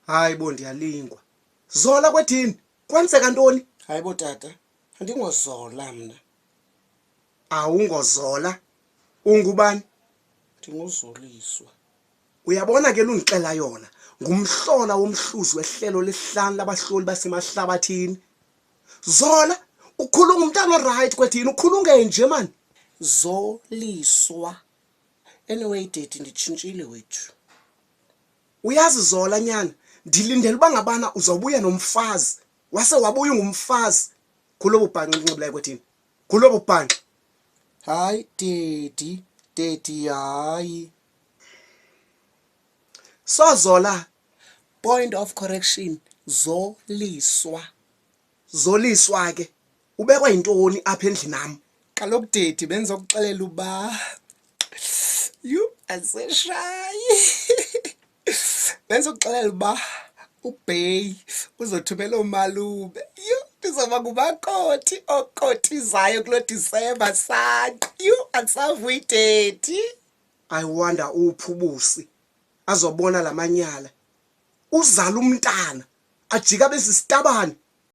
Hayi bo, ndiyalingwa. Zola kwedini, kwenzeka ntoni? Hayi bo tata, andingoZola mna. Awungozola? Ungubani? NdinguZoliswa. Uyabona ke lundixela yona, ngumhlola womhluzi wehlelo lesihlanu labahloli basemahlabathini. Zola, ukhula ungumntana orayithi kwedini, ukhula ungenje mani. Zoliswa. Anyway daddy nditshintshile wethu. Uyazi Zola nyana, ndilindele uba ngabana uzawubuya nomfazi. Wase wabuya ungumfazi. Kulo bubhanxa unxibileyo kwedini. Kulo bubhanxa. Hayi daddy, daddy hayi. So Zola. Point of correction, Zoliswa. Zoliswa ke, ubekwa yintoni apha endlini nam? Kaloku daddy bendizokuxelela uba yhu andiseshayi. Bendizokuxelela uba uBay uzothumela oomalume. Yhu ndizoba ngumakoti okotizayo kuloo Disemba sanqa. Yhu andisavuyi daddy. I wonder uphi uBusi azobona la manyala. Uzala umntana ajike abe sisitabane.